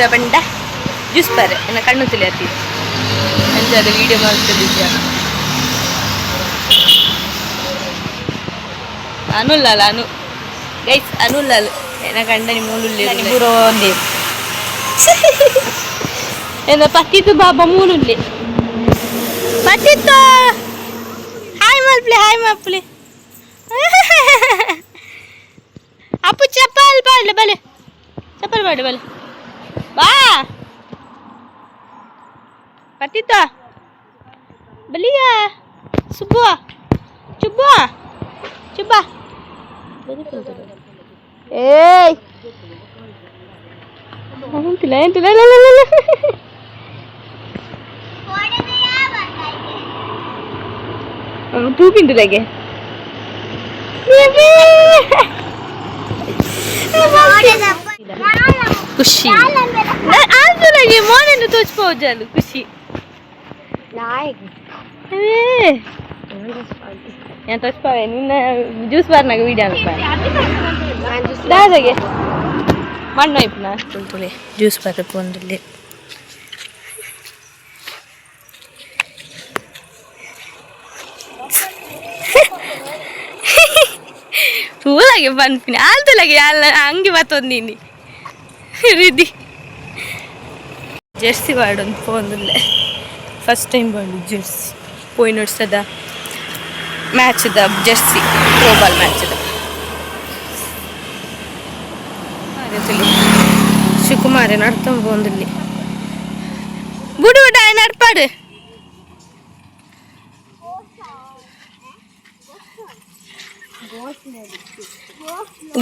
ಪೂರ ಪಂಡ ಜ್ಯೂಸ್ ಪರೆ ಎನ್ನ ಕಣ್ಣು ತುಲಿ ಅಂಚಾದ ವೀಡಿಯೋ ಮಾಡ್ತಿದ್ದೆ ಅನುಲ್ಲಲ್ಲ ಅನು ಗೈಸ್ ಅನುಲ್ಲಲ್ ಎನ್ನ ಕಂಡನಿ ಮೂಲುಲ್ಲೆ ಪೂರ ಒಂದೇ. ಎನ್ನ ಪತ್ತಿತ್ತು ಬಾಬಾ ಮೂಲುಲ್ಲೆ ಪತ್ತಿತ್ತು. ಹಾಯ್ ಮಲ್ಪ್ಲೆ, ಹಾಯ್ ಮಲ್ಪ್ಲೆ. ಅಪ್ಪು ಚಪ್ಪಲ್ ಪಾಡ್ಲೆ, ಬಲೆ ಚಪ್ಪಲ್ ಪಾಡ್ಲೆ, ಬಲೆ ಬಾ. ಪತ್ತಿತ್ತ ಬಲಿಯ ಸುಬ್ಬು ಚುಬ್ಬು ಚುಬ್ಬ. ಏಯ್ ಅಂತಿಲ್ಲ ಅಂತಿಲ್ಲ. ತೂಪಿಂದುಲಗೆ ಖುಷಿ ಆಲ್ತುಲಗೆ ಮೋನೆಂದು ತೋಚ್ಪೋಜಲು ಖುಷಿ. ഞാൻ ತೋಚ್ಪಾವೆ ನಿನ್ನ ಜ್ಯೂಸ್ ಬಾರ್ನಾಗ ವೀಡಿಯೋ ಅನ್ಪ ದಾದಾಗೆ ಮಣ್ಣು ಐಪುನ ತುಳ್ಪುಲೆ ಜ್ಯೂಸ್ ಬಾರ್ ಪೋಂದುಲ್ಲೆ. ತೂಲಾಗೆ ಪನ್ಪಿನಿ ಆಲ್ತುಲಗೆ ಅಲ್ಲ ಅಂಗಿ ಬತ್ತೊಂದಿನಿ ರಿದಿ ಜೆರ್ಸಿ ವಾಡೊಂದು ಪೋಂದುಲ್ಲೆ. ಫಸ್ಟ್ ಟೈಮ್ ಬಂದು ಜೆರ್ಸಿ ಪೋಯಿನೊಡ್ಸದ ಮ್ಯಾಚ್ದ ಜೆರ್ಸಿ, ಥ್ರೋಬಾಲ್ ಮ್ಯಾಚ್ದ. ಶಿವಕುಮಾರಿ ನಡ್ತೊಂದು ಪೋಂದುಲ್ಲೆ. ಬುಡು ಬುಡ ನಡ್ಪಾಡು.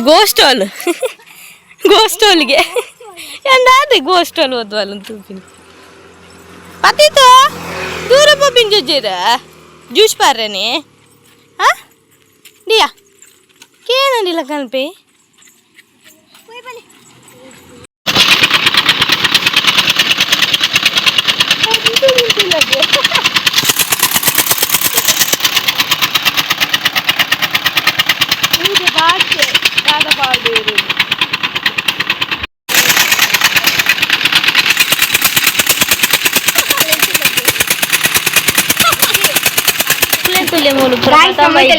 ಗೋಸ್ಟ್ ಹಾಲ್, ಗೋಸ್ಟ್ ಹಾಲ್ಗೆ ಎಂದಾದೆ ಗೋಸ್ಟ್ ಹಾಲ್ ಓದ್ವಲ್ಲ ತೂಪಿನಿ ಪತ್ತಿತ್ತು. ದೂರ ಪೋಪಿನ ಜುಜ್ಜಿರ ಜ್ಯೂಸ್ ಪಾರನೆ. ಹಾ ಡಿಯಾ ಕೇನಂಡಿಲ್ಲ ಕಲ್ಪೆ.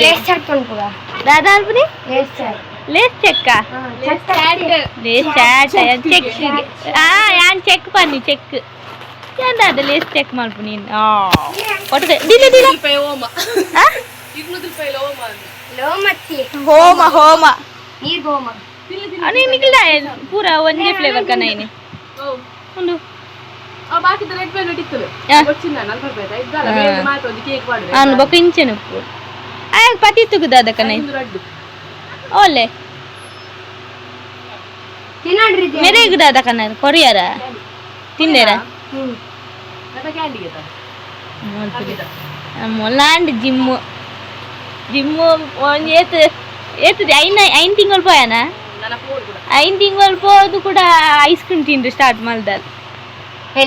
ಲೇಸ್ ಚಾಟ್ ಪನ್ಪುಗ. ದಾದಾ ಅಲ್ಪನಿ. ಲೇಸ್ ಚಾಟ್. ಲೇಸ್ ಚೆಕ್ಕ, ಲೇಸ್ ಚಾಟ್ ಚೆಕ್. ಆ ಯಾನ್ ಚೆಕ್ ಪನ್ನಿ ಚೆಕ್ ಎಂದಾದ ಲೇಸ್ ಚೆಕ್ ಮಲ್ಪು ನೀನು. ಆ ಒಟ್ಟು ದಿಲ್ಲ ದಿಲ್ಲ. ಆ? ಲೋಮತ್ತಿ. ಹೋಮ ಹೋಮ. ನೀರ್ ಹೋಮ. ಅನಿ ನಿಕಲ್ದ ಪೂರ ಒಂಜೇ ಫ್ಲೇವರ್ ಕನ ಇನಿ ಉಂದು. ಅನು ಬೊಕ ಇಂಚೆನ ಉಪ್ಪು ಆಯ್ ಪತಿ ತುಗುದಾದ ಕನ ಓಲೆ. ತಿನ್ನಡ್ರಿ. ಮೆರೆಗುದಾದ ಕನ ಕೊರಿಯರ ತಿಂದೇರ. ಮೊಲ್ಲಾಂಡ್ ಜಿಮ್ಮು ಜಿಮ್ಮು ಒಂಜಿ ಏತ್ ಏತದೆ ಐನ್ ಐನ್ ತಿಂಗಳು ಪೋಯನ 5 ತಿಂಗಳು ಪೋದು ಕೂಡ ಐಸ್ ಕ್ರೀಮ್ ತಿಂದು ಸ್ಟಾರ್ಟ್ ಮಲ್ದಲ್.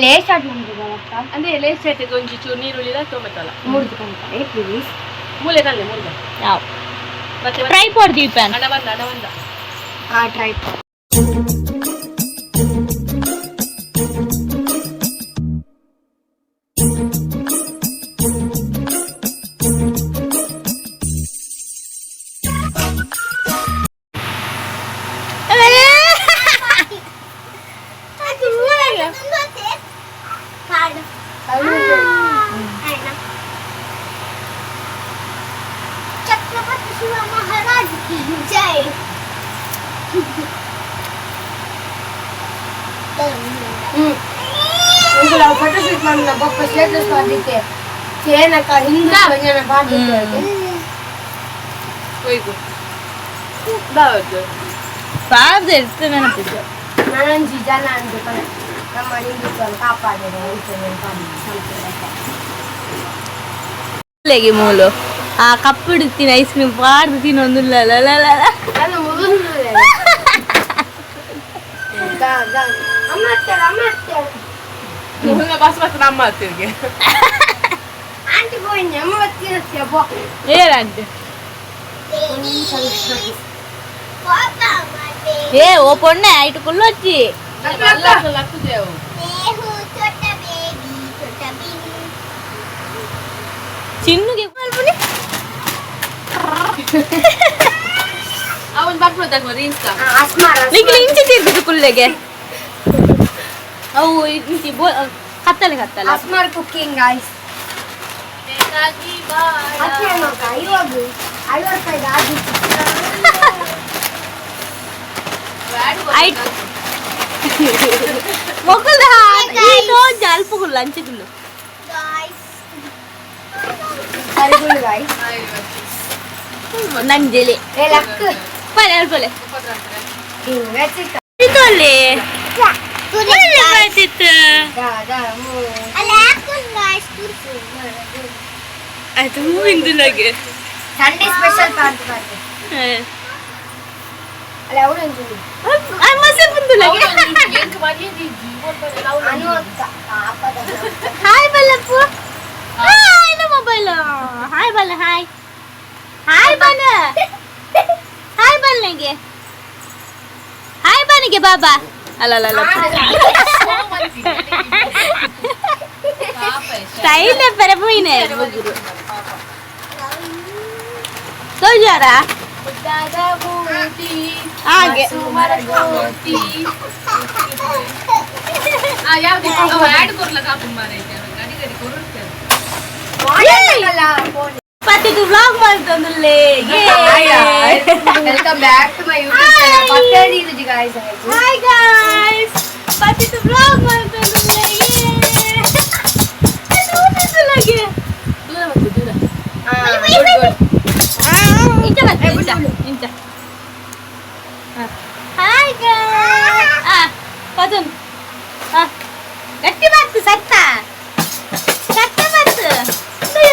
ಲೇಸ್ ಚಾಟ್ ಮಂದಿದ್ದಕ್ಕ. ಅಂದ್ರೆ ಲೇಸ್ ಚಾಟ್ ಒಂಜಿ ಚೂರು ನೀರುಳ್ಳಿಲ ಟೊಮೆಟೊ ಮೂರ್ದು ಕಂತಾರೆ ಪ್ಲೀಸ್. ಮೂಲೆ ಕಲ್ಲೆ ಮೂರ್ದ. ಯಾವ ಮತ್ತೆ ಟ್ರೈಪಾಡ್ ದೀಪನ್. ಹಣ ಬಂದ, ಹಣ ಬಂದ. ಹಾ ಟ್ರೈ. छत्रपति शिवा महाराज की जय. ಇಂಗುಲ ಫೋಟೋ ಶೂಟ್ ಮಾಡಿದ ಬೊಕ್ಕ ಸ್ಟೇಟಸ್ ಮಾಡಿದ್ದೆ ಚೇನಕ ಹಿಂದೂ ಜನ ಪಾಡ್ದಿತ್ತೆ. ಕೊಯ್ಕು ದಾವತ್ತು. ಪಾರ್ದ ಇರ್ತದೆ ನೆನಪಿದ್ದು. ನಾನೊಂಜಿ ಜನ ಅಂದು ನಮ್ಮ ಹಿಂದುತ್ವವನ್ನು ಕಾಪಾಡಿದೆ ಅಂತ ಲೆಗೆ ಮೂಲು ಆ ಕಪ್ಪು ತಿನ್ನ ಐಸ್ ಕ್ರೀಮ್ ಪಾರ್ದು ತಿನ್ನೊಂದಿಲ್ಲ. ಅದು ಮುಗಿದು ಅಮ್ಮ ಅತ್ತಾರೆ, ಅಮ್ಮ ಅತ್ತಾರೆ. ಮುನ್ನ ಬಸ್ ಬಸ್ ನಮ್ಮ ಹತ್ತಿರಿಗೆ. ಆಂಟಿ ಗೋವಿಂದ ಅಮ್ಮ ಬತ್ತಿ ಬೋ. ಏರಂತೆ ಏ ಓ ಪೊಣ್ಣೆ ಐಟು ಕುಲ್ಲೊಚ್ಚಿ. मैं हूँ छोटा बेबी छोटा भीम. ಚಿನ್ನುಗೆ ಮಲ್ಪುನಿ. ಅವನ್ ಬರ್ಬೋದು ರೀಲ್ಸ್. ಅಸ್ಮಾರ. ನಿಂಗೆ ಇಂಚಿ ತಿರ್ಗುದು ಕುಲ್ಲೆಗೆ ಅವು ಇಂಚಿ ಬೋ ಕತ್ತಲೆ ಕತ್ತಲೆ. ಅಸ್ಮಾರ್ ಕುಕ್ಕಿಂಗ್ ಗಾಯ್ಸ್. ಅಕ್ಕಿ ಇವಾಗ 50 ರೂಪಾಯಿ ಆಗಿ. ಐಟ್ ಮೊಕ್ಕಲ್ದ ಈ ಅಲ್ಪಗುಲ್ಲ ಅಂಚೆಗುಲ್ಲು. गाइस. ಸರಿಗುಳು ಗಾಯ್ಸ್. ನಂಜೆಲೆ. ಏ ಲಕ್. ಪಲೆ ಅಲ್ಪಲೆ. ಹಿಂಗ. ಇತ್ತೊಳ್ಳೆ ಬರ್ತಿತ್ತು. ದಾದಾ ಮೂ. ಅಲ್ಲ गाइस, तुरफु. ಅದು ಇಂದು ನಗೆ. Sunday special party party. ಅಲ್ಲ, ಅವಳು ಒಂಚೂರು. ಮಸೆ ಬಂದು. ಅನು ಅಕ್ಕ ಪಾಪದ. ಹಾಯ್ ಬಲ್ಲಪ್ಪು, ಹಾಯ್. ನಮ್ಮ ಮೊಬೈಲ್. ಹಾಯ್ ಬಲ್ಲ, ಹಾಯ್ ಹಾಯ್ ಬನ್ನ, ಹಾಯ್ ಬಲ್ಲನಿಗೆ, ಹಾಯ್ ಬನ್ನಿಗೆ ಬಾಬಾ. ಅಲ್ಲ ಅಲ್ಲ ಅಲ್ಲ, ಸ್ಟೈಲ್ ಪರಪೋಯಿನ ಮುಗುರು ತೋಜಾರ ಹಾಗೆ. ಪತ್ತಿದು ವ್ಲಾಗ್ ಮಾಡ್ತಂದುಲ್ಲೇ. Welcome back to my YouTube channel ಪತ್ತೇಳಿ ರುಜಿ guys. Hi guys, ಪತ್ತಿದು ವ್ಲಾಗ್ ಮಾಡ್ತಂದುಲ್ಲೇ. ಇಂಚ ಬತ್ತೆ, ಇಂಚ ಇಂಚ. Hi guys. ಆ ಪದನ್ ಆ ಗಟ್ಟಿ ಬಂತು, ಸತ್ತ ಸತ್ತ ಬಂತು,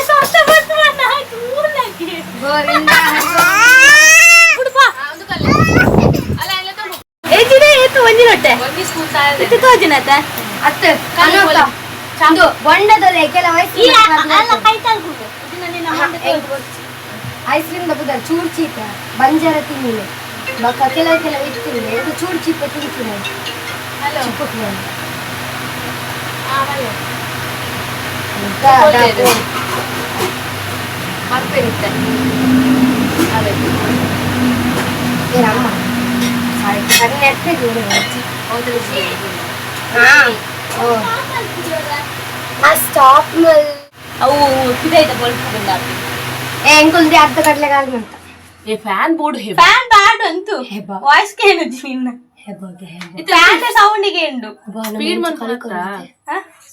ಸತ್ತ ಬಂತು. ಕೂಲಾಗಿ. ಗೋವಿಂದ. ಉಡುಪ ಏಜಿದೆ ಏತು ಒಂಜಿ ರೊಟ್ಟೆ ಇತ್ತು ತೋಜಿನತ. ಅತ್ತ ಅನು ಅಕ್ಕ ಒಂದು ಬೊಂಡದೊಲೆ ಕೆಲವು ಈ ಐಸ್ ಅಲ್ಲ, ಕೈ ತಾಲ್ಗುಂಡು ಇದನ್ನ ನಿನ್ನ ಮುಂದೆ ತೋಜು. ಐಸ್ ಕ್ರೀಮ್ ದಬ್ಬುದಾರ ಚೂರು ಚೀಪ ಬಂಜಾರ ತಿನ್ನಿಲ್ಲ ಬಕ್ಕ ಕೆಲವು ಕೆಲವು ಇತ್ತಿಲ್ಲ. ಇದು ಚೂರು ಚೀಪ ತಿಂತೀನಿ ಚಿಕ್ಕ. ಅಮ್ಮ ಸಣ್ಣ. ಸ್ಟಾಪ್. ಅವು ಪಿದೈದ ಬೊಲ್ಪು ಬಂದಾಪಿ. ಏ ಎಂಕುಲ್ದಿ ಅರ್ಧ ಕಡಲೆಗಾಲ ಅಂತ. ಏ ಫ್ಯಾನ್ ಬೋರ್ಡ್. ಫ್ಯಾನ್ ಬ್ಯಾಡ್ ಅಂತು. ಹೆಬ್ಬ. ವಾಯ್ಸ್ ಕೇಳುದು ನಿನ್ನ. ಹೆಬ್ಬಗೆ ಹೆಬ್ಬ. ಫ್ಯಾನ್ ಸೌಂಡಿಗೆ ಉಂಡು. ಸ್ಪೀಡ್ ಮಾಡ್ಕೊಳತ್ತಾ?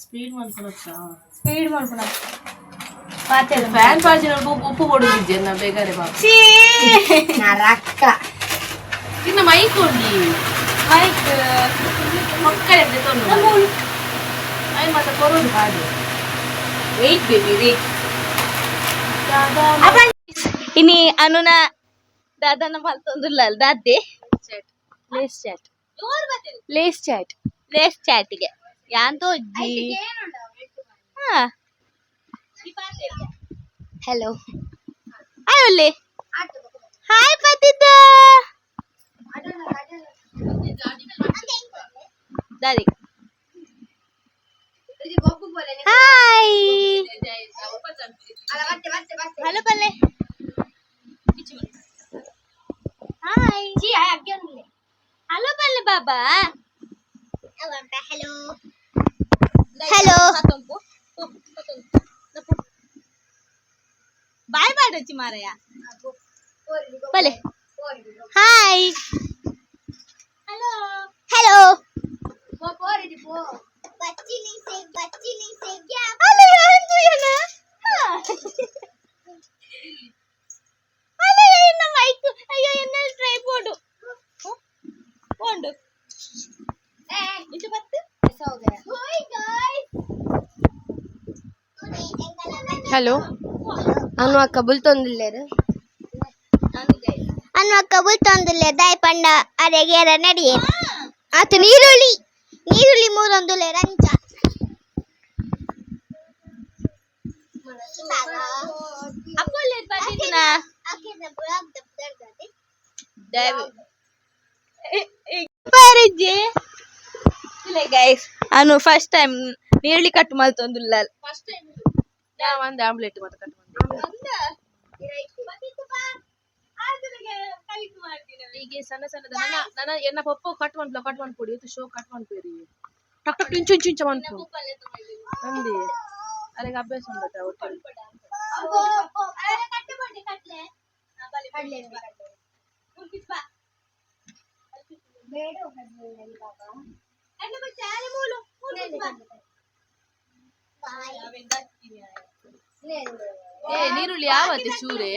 ಸ್ಪೀಡ್ ಮಾಡ್ಕೊಳತ್ತಾ? ಸ್ಪೀಡ್ ಮಾಡ್ಕೊಳ ಮಾತಾಡ. ಫ್ಯಾನ್ ಬಾಜಿನ ಉಪ್ಪು ಬೋರ್ಡ್ ನಾ ಬೇಗಾರೆ ಬಾಬು. ಚೀ. ನರಕ್ಕ. ಇನ್ನು ಮೈಕ್ ಕೊಡ್ಲಿ. ಮೈಕ್. ಮಕ್ಕಳ ನಮ್ಮ I ಮತ್ತೆ ಕೊರೋದು ಹಾಗೆ. Wait baby wait. ಇನಿ ಅನುನ ದಾದನ ಮಲ್ತೊಂದುಲ್ಲ ದಾದೆ. ಲೇಸ್ ಚಾಟ್, ಲೇಸ್ ಚಾಟ್. ಲೇಸ್ ಚಾಟಿಗೆ ಯಾಂತೋ ಅಜ್ಜಿ. ಹಾ. ಹಲೋ. ಹಾಯ್ ಒಳ್ಳೆ, ಹಾಯ್ ಪತಿತ ದಾದಿ, ಹಾಯ್. ಹಲೋ ಪಲ್ಲೆ, ಹಾಯ್. ಹಲೋ ಪಲ್ಲೆ ಬಾಬಾ. Hello hello. ಬಾಯ್ ಮಾಡೊಚ್ಚಿ ಮಾರಯ್ಯ ಪಲ್ಲೆ. Hi, hello. हेलो. बच्ची नहीं से, बच्ची नहीं से क्या? ಅಲ್ಲ, ಯಾರು ಅಲ್ಲ ಎನ್ನ ಮೈಕ್? ಅಯ್ಯೋ, ಎನ್ನ ಟ್ರೈಪೋಡು ಪೋಂಡು ಇಂಚ ಬತ್ತು. Hi guys. ಹಲೋ ಅನು ಅಕ್ಕ ಬುಲ್ತೊಂದಿಲ್ಲೇರು. ಅನ್ನು ಅಕ್ಕ ಬುಲ್ತೊಂದುಲ್ಲೆ ದಾಯ್ ಪಂಡ ಅರೆಗೇರ ನಡಿಯೆ ಆತ ನೀರುಳ್ಳಿ ನೀರುಳ್ಳಿ ಮೂರೊಂದುಲ್ಲೆ ರಂಚ. ಅಪ್ಪೊಲ್ಲೆ ಬಂದಿದ್ನ. ಪರಿಜಿ. ಗೈಸ್, ಅನು ಫಸ್ಟ್ ಟೈಮ್ ನೀರುಳ್ಳಿ ಕಟ್ ಮಲ್ತೊಂದುಲ್ಲ. ಒಂದು ಆಮ್ಲೆಟ್ ಮತ್ತೆ ಕಟ್. ಈಗ ಸಣ್ಣ ಸಣ್ಣದ ನನ್ನ ನನ್ನ ಎನ್ನ ಪಪ್ಪ ಕಟ್ ಮನ್ಪುಲ, ಕಟ್ ಮನ್ಪೊಡಿ. ಇದು ಶೋ ಕಟ್ ಮನ್ಪೇರಿ, ಟಕ್ ಟಕ್ ಇಂಚು ಇಂಚು ಇಂಚ ಮನ್ಪು ಅಂದಿ. ಅರೆಗೆ ಅಭ್ಯಾಸ ಉಂಡತ ಒಟ್ಟು. ಏ, ನೀರುಳ್ಳಿ ಯಾವತ್ತೆ ಚೂರೆ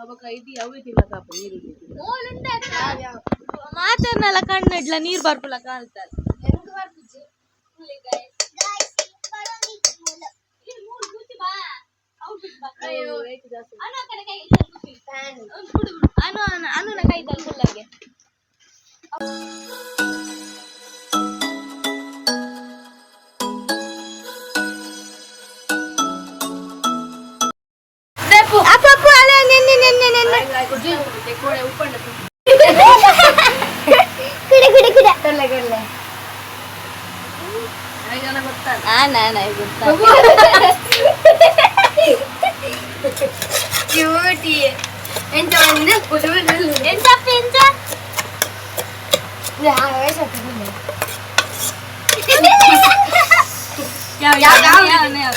ಅವಾಗ ಇಡೀ ಅವೇ ತಿನ್ನಕಪ್ಪ ನೀರುಳ್ಳಿ. ಮಾತನ್ನಲ್ಲ, ಕಣ್ಣಿಡ್ಲ ನೀರ್ ಬರ್ಪುಲ ಕಾಲ್ತಲ್ಲ. ಅನು ಅನುನ ಕೈತಲ್ ಫುಲ್ಲಾಗೆ. ಅಪ್ಪ ಅಪ್ಪ, ಅಲ್ಲ, ನೆನ್ನೆ ನೆನ್ನೆ ನೆನ್ನೆ. ಉಪ್ಪಂಡ. ಕುಡೆ ಕುಡೆ ಕುಡೆ. ಕಡಲೆ ಕಡಲೆ. ಗೊತ್ತಲ್ಲ. ನಾನು ಗೊತ್ತಾ. ಕ್ಯೂಟಿ ಎಂತ ಒಂದು. ಎಂತ ಅಪ್ಪ, ಎಂತ? ಯಾವ ಯಾವ ಯಾವ ಯಾವ?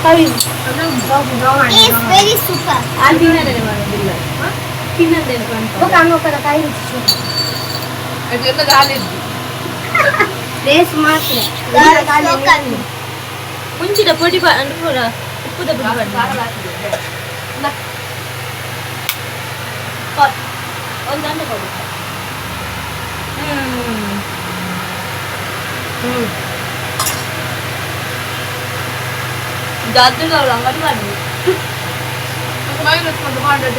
Is very super. ಕಾಯಿ ರುಚಿ. ಅದೆಲ್ಲ ಗಾಲಿ. ರೇಸ್ ಮಾತ್ರ. ಮುಂಚಿದ ಪೊಡಿ ಅಂದ್ರೆ ಪೂರ ಉಪ್ಪುದ ಪೊಡಿ ಬಣ್ಣ. ಒಂದು ಅಂಡ ಕೊಡು. ಜಾತ್ರೆಗೆ ಅವಳು ಅಂಗಡಿ ಮಾಡಿ. ಮಾಡಿ.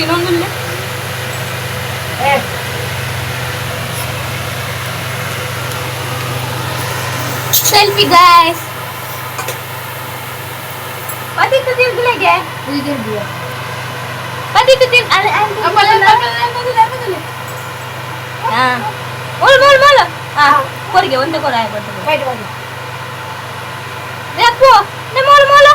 ಇನ್ನೊಂದಿಲ್ಲ. Selfie guys. ಪತಿತ್ತು ತಿರ್ಗುಲೆಗೆ, ಪತಿತ್ತು ತಿರ್ ಅರೆ. ಹಾ, ಮೋಲ್ ಮೋಲ್ ಮೋಲ್. ಹಾ, ಕೊರಿಗೆ ಒಂದೇ ಕೊರ ಆಯ್ತು. ಅಪ್ಪು ನೆ, ಮೋಲ್ ಮೋಲ್.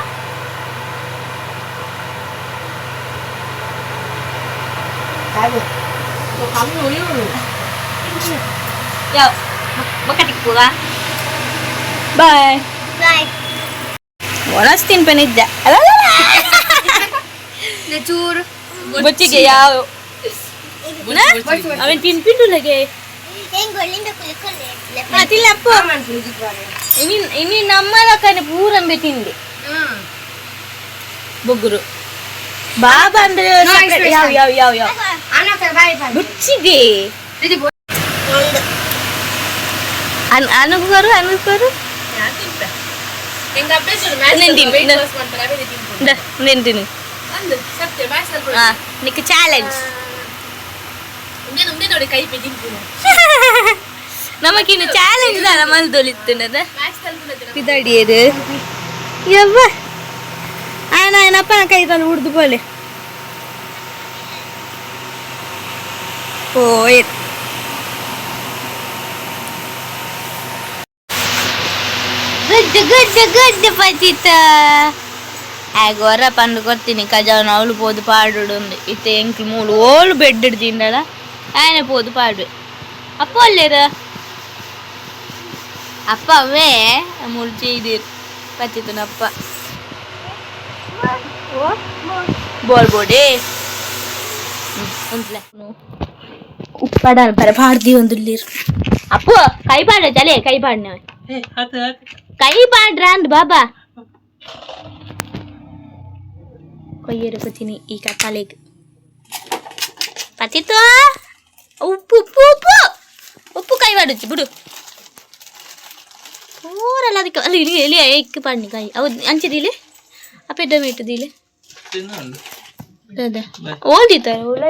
ಕಮ್ಮಿ ಉಳಿಯುವುದು. ಯಾವ ಬೊಕ್ಕಟಿಗೆ ಪೂರ. ಬಾಯ್. ಬಾಯ್. ಒಣಸ್ ತಿನ್ಪೆನಿದ್ದ. ಚೂರು. ಬೊಚ್ಚಿಗೆ ಯಾವ ಅವನ್ ತಿನ್ಪಿಂಡುಲಗೆ. ಹೆಂಗ್ ಒಳ್ಳಿಂದ ಕುಲಿಕೊಳ್ಳೆ. ತಿಲ್ಲ ಅಪ್ಪು. ಇನಿ ಇನಿ ನಮ್ಮಲಕನೆ ಪೂರಂಬೆ ತಿಂದೆ ಬೊಗ್ಗುರು ಬಾಬಾ ಅಂದ್ರೆ ಯಾವ ಯಾವ ಯಾವ ಯಾವ. Bye bye. ಬುಚ್ಚಿಗೆ ಅನುಕೋರು ಅನುಕೋರು. ಹೆಂಗ ಅಭ್ಯಾಸ. నేను తిను. ವೆಯ್ಟ್ ಲಾಸ್ ಮಾಡ್ತಾರೆ, ಅವೇ ತಿನ್ಕೊಂಡು. నేను ತಿನ್ನು. ಅಂದು ಸತ್ಯ ಮ್ಯಾಕ್ಸ್. ಹಾ, ನಿಕ್ ಚಾಲೆಂಜ್. ಉಂಡೆ ಉಂಡೆ ನೋಡಿ, ಕೈ ಪೆ ತಿನ್ಪುನು. ನಮಕಿನ್ನು ಚಾಲೆಂಜ್ ದಾಲ ಮಲ್ದೊಲಿತ್ತುನದ. ಮ್ಯಾಕ್ಸ್ ತಲ್ಪುನದ. ಪಿದಡಿಯರು ಯವ್ವ, ಆಯನ ಆಯನಪ್ಪನ ಕೈ ತಲೆ ಉಡ್ದು ಪೋಲೆ ಪೋಯ್. ಗುಡ್ ಗುಡ್ ಗುಡ್ ಪಚಿತ. ಆಗ ಹೊರ ಪಂಡು ಕೊರ್ತೀನಿ ಕಜಾವನ. ಅವಳು ಪೋದು ಪಾಡುಡು ಇತ್ತೆ. ಎಂಕ್ಲು ಮೂಲು ಓಲು ಬೆಡ್ ತಿಂಡಳ, ಆಯನ ಪೋದು ಪಾಡುವೆ. ಅಪ್ಪ ಒಲ್ಲೇರ ಅಪ್ಪ ಅವೇ ಮೂಲು ചെയ്ದಿರು ಪಚಿತನಪ್ಪ. ಬೋಲ್ ಬೋಡೆ ಉಂಟ್ಲೆ ಉಪ್ಪಡ ಬರ ಪಾಡ್ದಿ ಒಂದುಳ್ಳೀರು. ಅಪ್ಪು, ಕೈ ಪಾಡ ಚಲೆ, ಕೈ ಪಾಡ್ನ, ಕೈ ಪಾಡ್ರ ಅಂದ್ ಬಾಬಾ ಕೊಯ್ಯರು ಕೊಚ್ಚಿನಿ ಈ ಕತ್ತಾಲೆಗ್. ಪತಿತು, ಉಪ್ಪು ಉಪ್ಪು ಉಪ್ಪು ಉಪ್ಪು. ಕೈ ಪಾಡುಚ್ಚಿ ಬಿಡು ಪೂರಲ್ಲ ಅದಕ್ಕೆ. ಅಲ್ಲಿ ಇಲ್ಲಿ ಎಲ್ಲಿ ಎಕ್ ಪಾಡ್ನಿ ಕೈ ಅವು ಅಂಚಿದೀಲೆ ಅಪ್ಪೆ ಟೊಮೆಟೊ ದೀಲೆ ಅದೇ ಓದಿತಾರೆ. ಉಳ.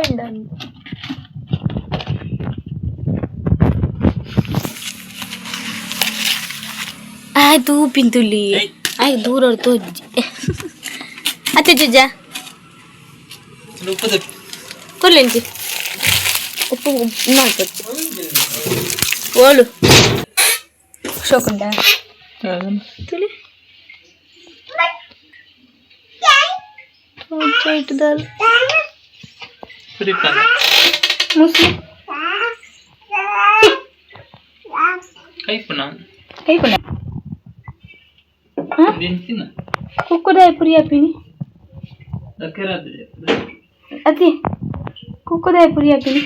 ಆಯ್ ತೂಪಿಂತುಲಿ ಆಯ್ ದೂರ ತೋಜಿ ಅತ್ತೆ ಜುಜ್ಜ ಕೊರ್ಲೆಂಚಿ ಉಪ್ಪು ಉಪ್ಪು ಮಾಡ್ಕೊಚ್ಚಿ ಓಳು ಶೋಕುಂಡ ತುಳಿ ಮುಸ್ಲಿ ಕೈಪುನ ಕೈಪುಣ ದಿನ ಕುಕ್ಕುದಾಯ ಪುರಿ ಅಪ್ಪಿನಿ ಅತಿ ಕುಕ್ಕುದಾಯ ಪುರಿ ಅಪ್ಪಿನಿ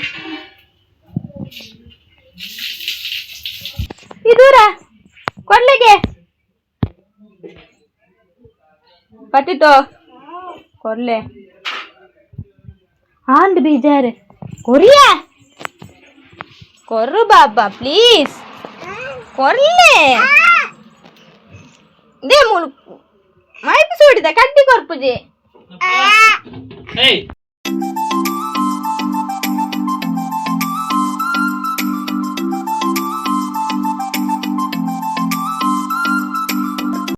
ಇದೂರ ಕೊಡ್ಲಿಗೆ ಪತ್ತಿತೋ ಕೊರ್ಲೆ ಆಂಡ್ ಬೀಜಾರೆ ಕೊರಿಯಾ ಕೊರ್ರು ಬಾಬಾ ಪ್ಲೀಸ್ ಕೊರ್ಲೆ they ಮುಳು ಮೈಪು ಸೋಡಿದ ಕಡ್ಡಿ ಕೊರ್ಪುಜೆ. ಏಯ್.